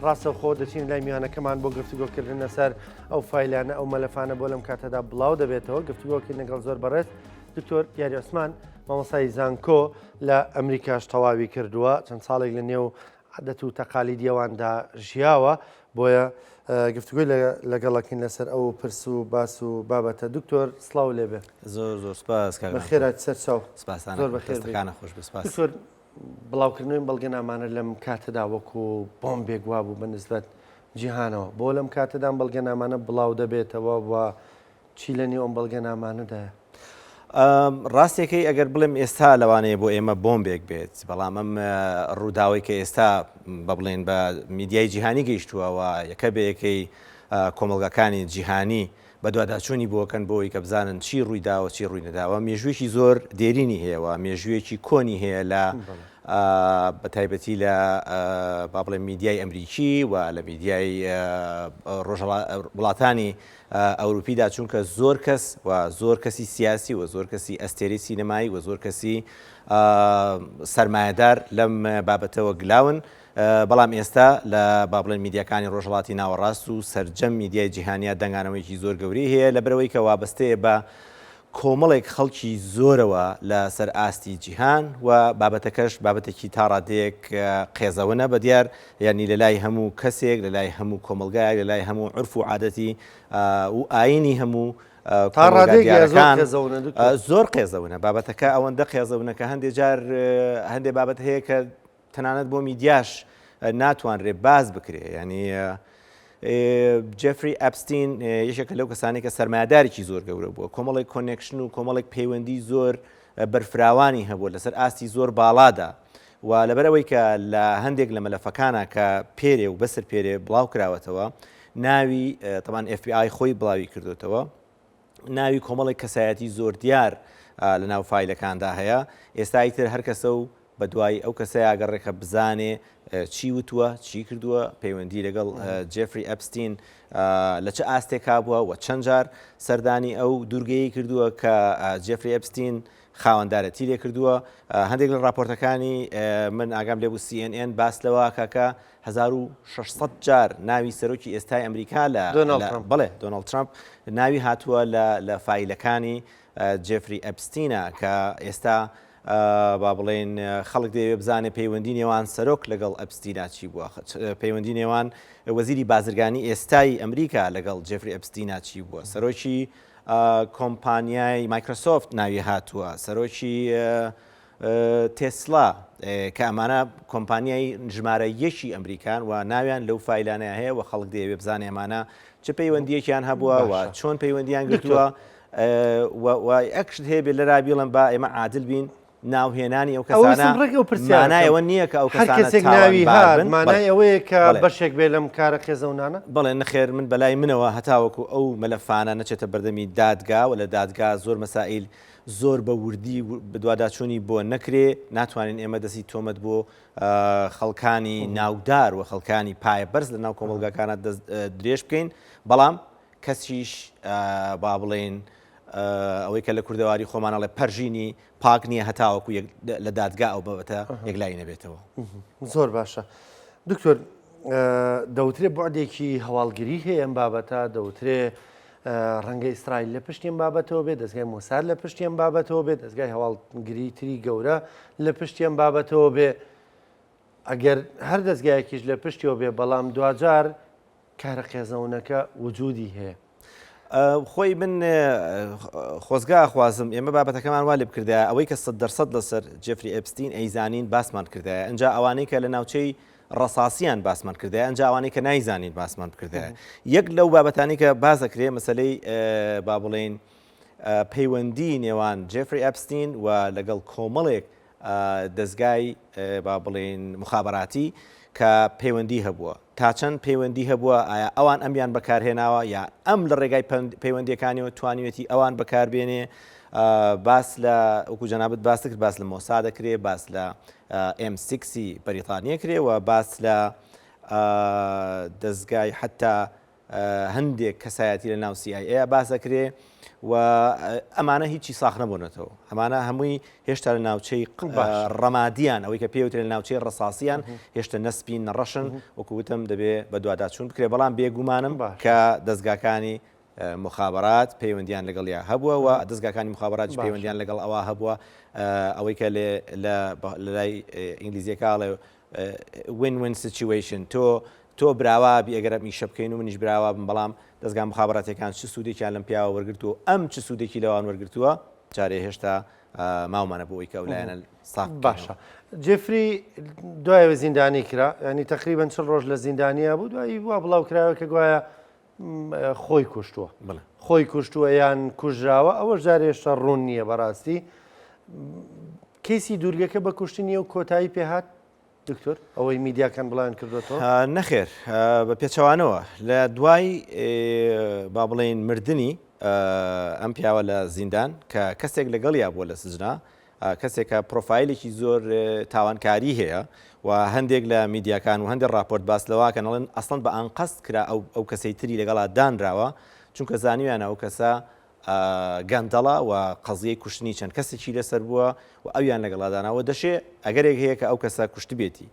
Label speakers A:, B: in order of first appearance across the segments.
A: ڕاستەوخۆ دەچین لای میوانەکەمان بۆ گفتوگۆکردن لەسەر ئەو فایلانە ئەو مەلەفانە بۆ لەم کاتەدا بڵاو دەبێتەوە گفتوگۆکردن لەگەڵ زۆر بەڕێز دکتۆر یاری عوسمان مامۆستای زانکۆ لە ئەمریکاش تەواوی کردووە چەند ساڵێک لە نێو عادەت و تەقالیدی ئەواندا ژیاوە بۆیە گفتوگۆی لەگەڵەکەین لەسەر ئەو پرس و باس و بابەتە دکتۆر سڵاو لێبێ
B: زۆر زۆر سپاس کاک
A: بەخێرات سەر چاو
B: سپاسان زۆر بەخێرەکانە خۆش بێ سپاس
A: دکتۆر بڵاوکردنەوەی بەڵگەنامانە لەم کاتەدا وەکو بۆمبێک وابوو بە نسبەت جیهانەوە بۆ لەم کاتەدا بەڵگەنامانە بڵاو دەبێتەوە و چی لە نێو ئەم بەڵگەنامانەدایە؟
B: ڕاستیەکەی ئەگەر بڵێم ئێستا لەوانەیە بۆ ئێمە بۆمبێک بێت، بەڵام ئەم ڕووداوەی کە ئێستا بە بڵێن بە میدیای جیهانی گەیشتووە و یەکە بە یەکەی کۆمەڵگاکانی جیهانی بەدواداچوونی بۆکەن بۆ ئەوەی کە بزانن چی ڕووی داوە چی ڕووی نەداوە مێژوویەکی زۆر دێرینی هەیە و مێژوویەکی کۆنی هەیە لە بە تایبەتی لە با بڵێم میدیای ئەمریکی و لە میدیای وڵاتانی ئەوروپیدا چونکە زۆر کەس و زۆر کەسی سیاسی و زۆر کەسی ئەستێرەی سینەمایی و زۆر کەسی سەرمایەدار لەم بابەتەوە گلاون بەڵام ئێستا لە با بڵێن میدیاکانی ڕۆژهەڵاتی ناوەڕاست و سەرجەم میدیای جیهانیا دەنگانەوەیەکی زۆر گەورەی هەیە لەبەرئەوەی کە وابەستەیە بە کۆمەڵێک خەڵکی زۆرەوە لە سەر ئاستی جیهان و بابەتەکەش بابەتێکی تا ڕادەیەک قێزەونە بە دیار یانی لە لای هەموو کەسێک لە لای هەموو کۆمەڵگایەک لە لای هەموو عورف و عادەتی و ئایینی هەموو
A: تا ڕادەیەک یا زۆر قێزەونە دکتۆر؟
B: زۆر قێزەونە بابەتەکە ئەوەندە قێزەونە کە هەندێ جار هەندێ بابەت هەیە کە تەنانەت بۆ میدیاش ناتوانرێ باس بکرێ یانی جێفری ئەپستین یەکێکە لەو کەسانی کە سەرمایەدارێکی زۆر گەورە بووە کۆمەڵێک connection و کۆمەڵێک پەیوەندی زۆر بەرفراوانی هەبووە لەسەر ئاستی زۆر باڵادا و لەبەرەوەی کە لە هەندێک لە مەلەفەکانە کە پێرێ و بەسەر پێرێ بڵاو کراوەتەوە ناوی تەبان FBI خۆی بڵاوی کردوتەوە ناوی کۆمەڵێک کەسایەتی زۆر دیار لە ناو فایلەکاندا هەیە ئێستا ئیتر هەر کەسە و بەدوای ئەو کەسەیا گەڕێ کە بزانێ چی وتووە چی کردووە پەیوەندی لەگەڵ جێفری ئەپستین لە چ ئاستێکا بووە و چەند جار سەردانی ئەو دوورگەیەی کردووە کە جێفری ئەپستین خاوەندارەتی لێ کردووە هەندێک لە راپۆرتەکانی من ئاگام لێ بوو CNN باس لەوە کاکە 1600 جار ناوی سەرۆکی ئێستای ئەمریکا لە بڵێ دۆناڵد ترامپ ناوی هاتووە لە فایلەکانی جێفری ئەپستینە کە ئێستا با بڵێین خەڵک دەیەوێت بزانێت پەیوەندی نێوان سەرۆک لەگەڵ ئەپستینا چی بووە، پەیوەندی نێوان وەزیری بازرگانی ئێستای ئەمریکا لەگەڵ جێفری ئەپستینا چی بووە، سەرۆکی کۆمپانیای مایکرۆسۆفت ناوی هاتووە، سەرۆکی تێسلا کە ئەمانە کۆمپانیای ژمارە یەکی ئەمریکان و ناویان لەو فایلانە هەیە و خەڵک دەیەوێت بزانێ ئەمانە چ پەیوەندیەکیان هەبووە و چۆن پەیوەندیان گرتووە. و یەک شت هەیە بێ لەرا بیڵێم با ئێمە عادل بین ناوهێنانی ئەو کەسانە
A: ڕێک ئەو پرسیارە
B: مانای ئەوە نییە کە ئەو
A: هەر
B: کەسانە
A: کەسێک ناوی
B: تاوانبار
A: هات
B: بن
A: مانای
B: بەڵێ
A: ئەوەیە کە
B: بەڵێ
A: بەشێک بێ لەم کارە قێزەونانە؟
B: بەڵێ نەخێر من بەلای منەوە هەتاوەکو ئەو مەلەفانە نەچێتە بەردەمی دادگا و لە دادگا زۆر مەسائیل زۆر بە وردی بەدواداچوونی بۆ نەکرێ ناتوانین ئێمە دەستی تۆمەت بۆ خەڵکانی ناودار و خەڵکانی پایە بەرز لە ناو کۆمەڵگاکانە دەست درێژ بکەین بەڵام کەسیش با بڵێین ئەوەی کە لە کوردەواری خۆمان ئەڵێ پەرژینی پاک نییە هەتاوەکو لە دادگا ئەو بابەتە یەکلایی نەبێتەوە.
A: زۆر باشە دکتۆر دەوترێ بەعدێکی هەواڵگری هەیە ئەم بابەتە دەوترێ ڕەنگە ئیسرائیل لە پشتی ئەم بابەتەوە بێ دەستگای مۆساد لە پشتی ئەم بابەتەوە بێ دەستگای هەواڵگری تری گەورە لە پشتی ئەم بابەتەوە بێ ئەگەر هەر دەستگایەکیش لە پشتیەوە بێ بەڵام دواجار کارە قێزەونەکە وجودی هەیە.
B: خۆی من خۆزگا ئەخوازم ئێمە بابەتەکەمان وا لێ بکردایە ئەوەی کە سەد دەرسەد لەسەر جێفری ئێپستین ئەیزانین باسمان کردایە ئەنجا ئەوانەی کە لە ناوچەی ڕەساسیان باسمان کردایە ئەنجا ئەوانەی کە نایزانین باسمان بکردایە یەک لەو بابەتانی کە باس دەکرێ مەسەلەی با بڵێین پەیوەندی نێوان جێفری ئەپستین و لەگەڵ کۆمەڵێک دەزگای با بڵێین مخابراتی کە پەیوەندی هەبووە تا چەند پەیوەندی هەبووە ئایا ئەوان ئەمیان بەکارهێناوە یا ئەم لە ڕێگای پەیوەندیەکانیەوە توانیوێتی ئەوان بەکاربێنێ باس لە وەکو جەنابت باس کرد باس لە مۆسا دەکرێ باس لە M6 بەریتانیە کرێ و باس لە دەزگای حتا. هەندێک کەسایەتی لە ناو CIA باس دەکرێ و ئەمانە هیچی ساخ نەبوونەتەوە ئەمانە هەمووی هێشتا لە ناوچەی ڕەمادیان ئەوەی کە پێوترێت لە ناوچەی ڕەساسیان هێشتا نەسپین نەڕەشن وەکو وتم دەبێ بەدواداچوون بکرێ بەڵام بێگومانم کە دەستگاکانی مخابرات پەیوەندیان لەگەڵیا هەبووە و دەستگاکانی مخابراتیش پەیوەندیان لەگەڵ ئەوە هەبووە ئەوەی کە لە لای ئینگلیزیەکە ئەڵێ win win situation تۆ تۆ براوا بی ئەگەر ئەم ئیشە بکەین و منیش براوا بم بەڵام دەزگا مخابراتیەکان چ سوودێکیان لەم پیاوە وەرگرتووە و ئەم چ سوودێکی لەوان وەرگرتووە جارێ هێشتا ماومانە بۆ ئەوەی کە ئەو لایەنە ساغ بکەینەوە.
A: باشە جێفری دوایەوە زیندانی کرا ینی تقریبا 40 ڕۆژ لە زیندانیا بوو دوایی وا بڵاو کراوە کە گوایە خۆی کوشتووە خۆی کوشتووە یان کوژراوە ئەوە جارێ هێشتا ڕوون نییە بەڕاستی کەیسی دوورگەکە بە کوشتنی و کۆتایی پێهات دکتۆر ئەوەی میدیاکان بڵاویان کردوەتەوە؟
B: نەخێر بە پێچەوانەوە لە دوای با بڵێین مردنی ئەم پیاوە لە زیندان کە کەسێک لەگەڵیا بووە لە سجنا کەسێکە پرۆفایلێکی زۆر تاوانکاری هەیە و هەندێک لە میدیاکان و هەندێک راپۆرت باس لەواکەن ئەڵێن ئەسڵەن بە ئەنقەست کرا ئەو ئەو کەسەی تری لەگەڵا دانراوە چونکە زانیویانە ئەو کەسە گەندەڵە و قەزیەی کوشتنی چەند کەسێکی لەسەر بووە و ئەویان لەگەڵا داناوە دەشێ ئەگەرێک هەیە کە ئەو کەسە کوشتبێتی.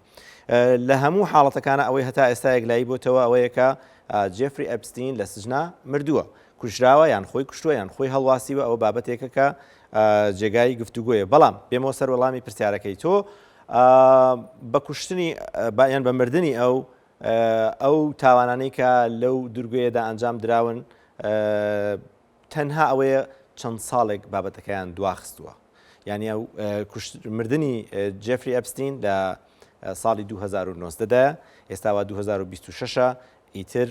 B: لە هەموو حاڵەتەکانە ئەوەی هەتا ئێستا یەکلایی بۆتەوە ئەوەیە کە جێفری ئەپستین لە سجنا مردووە کوژراوە یان خۆی کوشتووە یان خۆی هەڵواسیوە ئەوە بابەتێکە کە جێگای گفتوگۆیە بەڵام بێمەوە سەر وەڵامی پرسیارەکەی تۆ بە کوشتنی یان بە مردنی ئەو ئەو تاوانانەی کە لەو دورگەیەدا ئەنجام دراون تەنها ئەوەیە چەند ساڵێک بابەتەکەیان دواخستووە. یعنی ئەو مردنی جێفری ئەپستین لە ساڵی 2019 دایە ئێستاوا 2026 ئیتر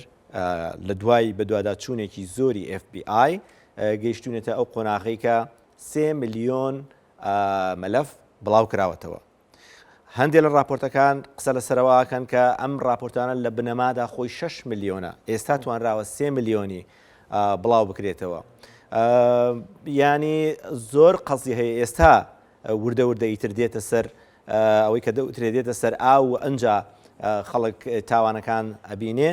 B: لە دوای بەدواداچوونێکی زۆری FBI گەیشتونێتە ئەو قۆناغەی کە 3 ملیۆن مەلەف بڵاو کراوەتەوە. هەندێک لە ڕاپۆرتەکان قسە لەسەرەوە ئەکەن کە ئەم ڕاپۆرتانە لە بنەمادا خۆی 6 ملیۆنە ئێستا توانراوە 3 ملیۆنی بڵاو بکرێتەوە ینی زۆر قەزی هەیە ئێستا وردە وردە ئیتر دێتە سەر ئەوەی کە دەوترێ دێتە سەر ئاو و ئەنجا خەڵک تاوانەکان ئەبینێ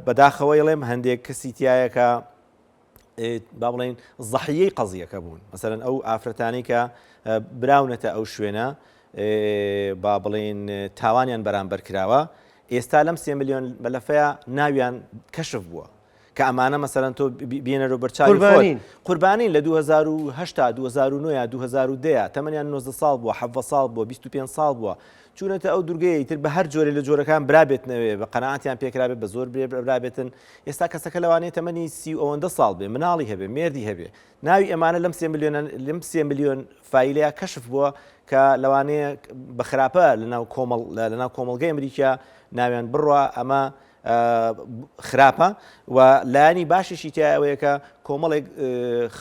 B: بەداخەوەی ڵێم هەندێک کەسی تایە کە با بڵێین زەحیەی قەزیەکە بوون مەسەرەن ئەو ئافرەتانی کە براونەتە ئەو شوێنە با بڵێین تاوانیان بەرامبەر کراوە ئێستا لەم سێ ملیۆن مەلەفەیە ناویان کەشف بووە کە ئەمانە مەسەرەن تۆ بینەرە بەرچاوی قوربانین قوربانین لە 2008 2009 2010 تەمەنیان 19 ساڵ بووە 17 ساڵ بووە 25 ساڵ بووە چوونەتە ئەو دورگەیە ئیتر بە هەر جۆرێ لە جۆرەکان برابێتنەوێ بە قەناعەتیان پێکرابێت بە زۆر برابێتن ئێستا کەسەکە لەوانەیە تەمەنی سی و ئەوەندە ساڵ بێ مناڵی هەبێ مێردی هەبێ ناوی ئەمانە لەم سێ ملیۆنە لەم سێ ملیۆن فایلەیە کەشف بووە کە لەوانەیە بە خراپە لەناو کۆمەڵ لەناو کۆمەڵگەی ئەمریکا ناویان بڕوا ئەمە خراپە و لایەنی باشیشی تیا ئەوەیە کە کۆمەڵێک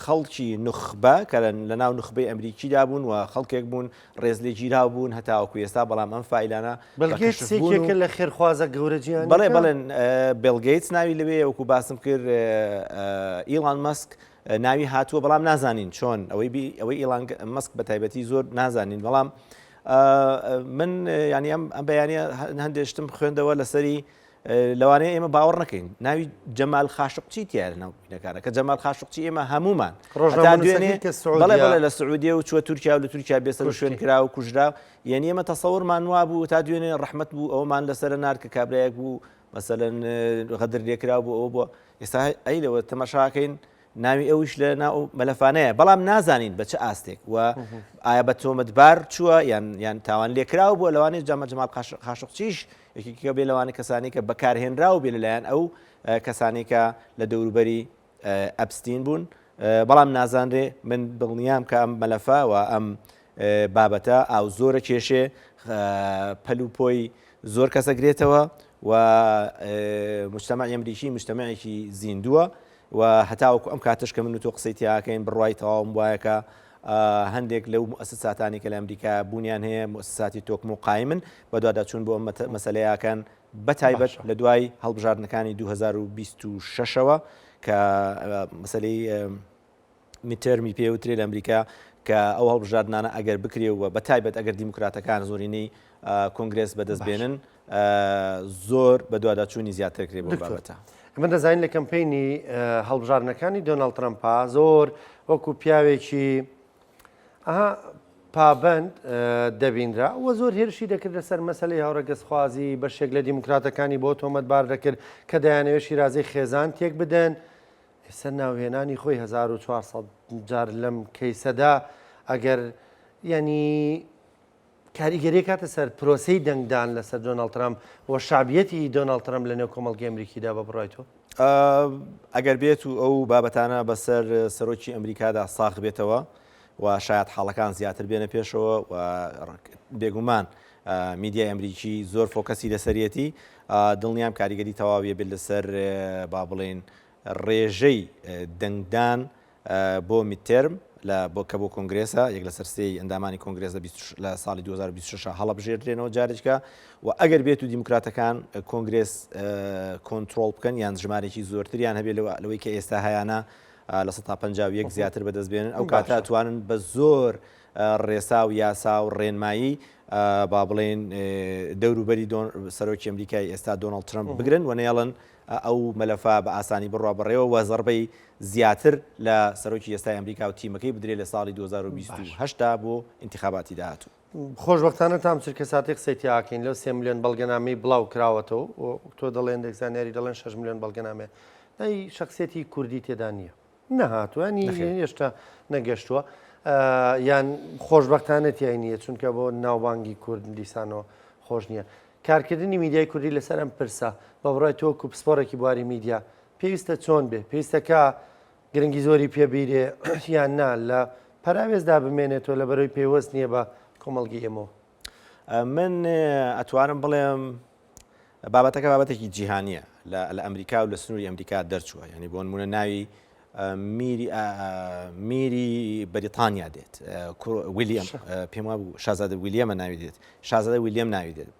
B: خەڵکی نوخبە کە لە ناو نوخبەی ئەمریکیدا بوون و خەڵکێک بوون ڕێزلێگیراو بوون هەتاوەکو ئێستا بەڵام ئەم فایلانە
A: بێل گەیتس یەکێکە لە خێرخوازە گەورە جیهانیەکان.
B: بەڵێ بەڵێن بێل گەیتس ناوی لەوێ وەکو باسم کرد ئیڵان مەسک ناوی هاتووە بەڵام نازانین چۆن ئەوەی ئەوەی ئیڵان مەسک بە تایبەتی زۆر نازانین بەڵام من ینی ئەم ئەم بەیانە هەندێک شتم خوێندەوە لەسەری لەوانەیە ئێمە باوەڕ نەکەین ناوی جەمال خاشقچی تیایە لەناو بینەکانە کە جەمال خاشقچی ئێمە هەمومان
A: ڕۆژنامەنووسەکەی کە
B: سعودیە بەڵێ بەڵێ لە سعودیە و چووە تورکیا و لە تورکیا بێسەر و شوێن کرا و کوژرا یعنی ئێمە تەسەورمان وابوو تا دوێنێ ڕەحمەت بوو ئەومان لەسەر نارد کە کابرایەک بوو مەسەلەن غەدر لێکراو بوو ئەوە بووە ئێستا ئەی لەوە تەماشاکەین ناوی ئەویش لە ناو مەلەفانەیە بەڵام نازانین بە چ ئاستێک و ئایا بە تۆمەتبار چووە یان یان تاوان لێکراو بووە لەوانەیە جامە جەمال خاشقچیش یەکێکە بێ لەوانە کەسانی کە بەکارهێنراو بێ لەلایەن ئەو کەسانی کە لە دەوروبەری ئەپستین بوون بەڵام نازانرێ من دڵنیام کە ئەم مەلەفە و ئەم بابەتە ئاو زۆرە کێشێ پەل و پۆی زۆر کەسە گرێتەوە و مجتمع ئەمریکی مجتمعێکی زیندووە و هەتاوەکو ئەم کاتەش کە من و تۆ قسەی تیاکەین بڕوای تەواوم وایە کە هەندێک لەو موئەسەساتانی کە لە ئەمریکا بوونیان هەیە موئەسەساتی تۆکمە و قایمن بەدواداچوون بۆ ئەم مەسەلەیەکەن بە تایبەت لە دوای هەڵبژاردنەکانی 2026ەوە کە مەسەلەی midterm ی پێوترێ لە ئەمریکا کە ئەو هەڵبژاردنانە ئەگەر بکرێ و بە تایبەت ئەگەر دیموکراتەکان زۆرینەی کۆنگرێس بەدەست بێنن. زۆر بەدواداچوونی زیاتر کرێ بۆ بابەتە.
A: ئەمە دەزانین لە کەمپینی هەڵبژاردنەکانی دۆناڵد ترەمپا زۆر وەکو پیاوێکی ئەها پابەند دەبینرا و زۆر هێرشی دەکردە سەر مەسەلەی هاوڕەگەزخوازی، بەشێک لە دیموکراتەکانی بۆ تۆمەتبار دەکرد کە دەیانەوێت شیرازەی خێزان تێک بدەن. ئێستا ناوهێنانی خۆی 1400 جار لەم کەیسەدا ئەگەر یعنی کاریگەری کاتە سەر پرۆسەی دەنگدان لەسەر دۆناڵد ترامپ و شعبیەتی دۆناڵد ترامپ لە نێو کۆمەڵگەی ئەمریکیدا بە بڕای تۆ؟
B: ئەگەر بێت و ئەو بابەتانە بەسەر سەرۆکی ئەمریکادا ساغ بێتەوە و شایەت حاڵەکان زیاتر بێنە پێشەوە و بێگومان میدیای ئەمریکی زۆر focus ی لەسەریەتی دڵنیام کاریگەری تەواویە بێت لەسەر با بڵێین ڕێژەی دەنگدان بۆ midterm لە بۆ کە بۆ کۆنگرێسە یەک لەسەر سێی ئەندامانی کۆنگرێس لە لە ساڵی 2026 هەڵەبژێردرێنەوە جارێکە و ئەگەر بێت و دیموکراتەکان کۆنگرێس کۆنترۆڵ بکەن یان ژمارێکی زۆرتریان هەبێت لەوەی کە ئێستا هەیانە 51% زیاتر بەدەست بێنن ئەو کاتە توانن بە زۆر ڕێسا و یاسا و ڕێنمایی با بڵێن دەوروبەری سەرۆکی ئەمریکای ئێستا دۆناڵد ترەمپ بگرن و نەیەڵن ئەو مەلەفە بە ئاسانی بڕوا بەڕێوە و زەڕبەی زیاتر لە سەرۆکی ئێستای ئەمریکا و تیمەکەی بدرێت لە ساڵی 2028 دا بۆ ئینتیخاباتی داهاتوو.
A: خۆشبەختانە تام چرکەساتێک قسەی تیاکەین لەو سێ ملیۆن بەڵگەنامەی بڵاو کراوەتەوە و تۆ دەڵێن دێک زانیاری دەڵێن 6 ملیۆن بەڵگەنامەیە ناوی شخصیەتی کوردی تێدا نییە نەهاتووە ینی هێشتا نەگەشتووە یان خۆشبەختانە تیای نییە چونکە بۆ ناوبانگی کورد دیسانەوە خۆش نییە کارکردنی میدیای کوردی لەسەر ئەم پرسە بە بڕای تۆ وەکو پسپۆڕێکی بواری میدیا پێویستە چۆن بێ؟ پێویستە کە گرنگی زۆری پێ بیرێ یان نا لە پەراوێزدا بمێنێتەوە لەبەرەوەی پەیوەست نییە بە کۆمەڵگەی ئێمەوە؟
B: من ئەتوانم بڵێم بابەتەکە بابەتێکی جیهانیە لە ئەمریکا و لە سنووری ئەمریکا دەرچووە یعنی بۆ نمونە ناوی میری میری بەریتانیا دێت ویلیەم پێم وابوو شازادە ویلیەمە ناوی دێت شازادە ویلیەم ناوی دێت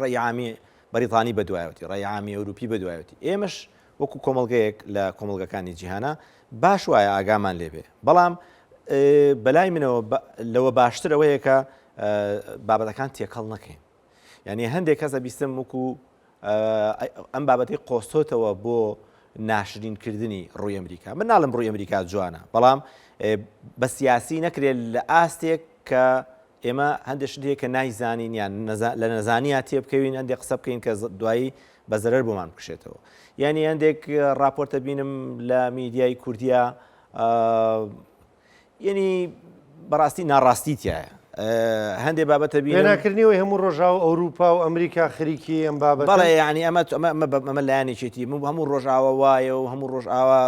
B: ڕێی عامی بەریتانی بەدوایەتی ڕێی عامی ئەوروپی بەدوایەتی ئێمەش وەکو کۆمەڵگەیەک لە کۆمەڵگەکانی جیهانە باش وایە ئاگامان لێبێ بەڵام بەلای منەوە لەوە باشتر ئەوەیە کە بابەتەکان تێکەڵ نەکەین یعنی هەندێک کەس ئەبیستم وەکو ئەم بابەتەی قۆستۆتەوە بۆ ناشرینکردنی ڕووی ئەمریکا من ناڵم ڕووی ئەمریکا جوانە بەڵام بە سیاسی نەکرێت لە ئاستێک کە ئێمە هەندێک شت هەیە کە نایزانین یان لە نەزانیا تێبکەوین هەندێک قسە بکەین کە دوایی بە زەرەر بۆمان بکشێتەوە یعنی هەندێک راپۆرتە بینم لە میدیای کوردیا یەنی بەڕاستی ناڕاستی تایە هەندێ بابەتە بینم.
A: وێناکردنی ئەوەی هەموو ڕۆژاوا و ئەوروپا و ئەمریکا خەریکی ئەم بابەتەن.
B: بەڵێ یانی ئەمە ئەمە لایەنێکێتی هەموو ڕۆژاوا وایە و هەموو ڕۆژاوا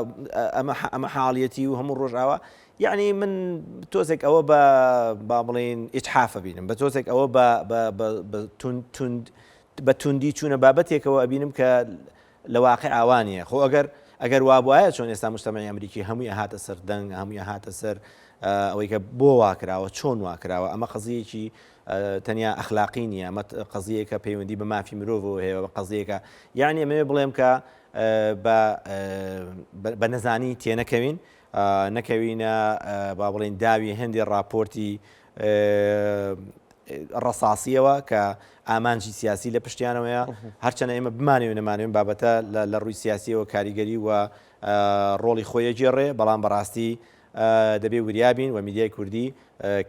B: ئەمە ئەمە حاڵیەتی و هەموو ڕۆژاوا یعنی من تۆزێک ئەوە بە با بڵێین ئیتحافە بینم بە تۆزێک ئەوە بە بە تند بە توندی چوونە بابەتێکەوە ئەبینم کە لە واقیعا وا نییە. خۆ ئەگەر ئەگەر وابوایە چۆن ئێستا موجتەمەعی ئەمریکی هەمووی ئەهاتە سەر دەنگ، هەمووی ئەهاتە سەر ئەوەی کە بۆ وا کراوە، چۆن وا کراوە، ئەمە قەزییەکی تەنیا ئەخلاقی نییە، ئەمە قەزییەکە پەیوەندی بە مافی مرۆڤەوە هەیە، قەزییەکە یعنی ئەمەوێ بڵێم کە بە بە نەزانی تێنەکەوین، نەکەوینە با بڵێین داوی هەندێ ڕاپۆرتی ڕەساسیەوە کە ئامانجی سیاسی لە پشتیانەوەیە، هەرچەنە ئێمە بمانەوێ نەمانەوێ بابەتە لە ڕووی سیاسیەوە کاریگەری و ڕۆڵی خۆی ئەگێڕێ، بەڵام بەڕاستی دەبێ وریا بین و میدیای کوردی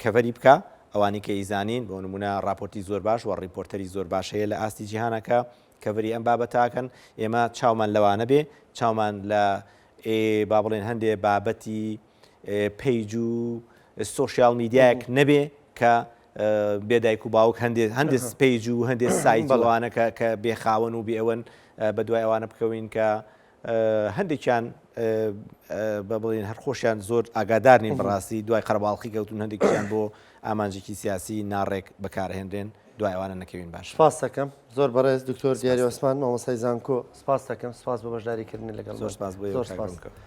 B: cover ی بکا، ئەوانی کە ئیزانین بۆ نمونە ڕاپۆرتی زۆر باش و reporter ی زۆر باش هەیە لە ئاستی جیهانە کە cover ی ئەم بابەتاکەن، ئێمە چاومان لەوانە بێ، چاومان لە با بڵێن هەندێ بابەتی page و social media یەک نەبێ کە بێ دایک و باوک هەندێ هەندێ page و هەندێ سایت ئەوانە کە کە بێخاوەن و بێئەوەن بە دوای ئەوانە بکەوین کە هەندێکیان بە بڵێن هەر خۆشیان زۆر ئاگادار نین بەڕاستی دوای قەرەباڵخی کەوتون هەندێکیان بۆ ئامانجێکی سیاسی ناڕێک بەکارهێنرێن دوای ئەوانە نەکەوین باش.
A: سپاست دەکەم زۆر بەڕێز دکتۆر دیاری عوسمان مامۆستای زانکۆ سپاست دەکەم سپاس بۆ بەشداریکردنت لەگەڵمان
B: زۆر سپاس بۆ ئێوە
A: زۆر
B: کاک
A: سپاس.
B: ڕوونکە.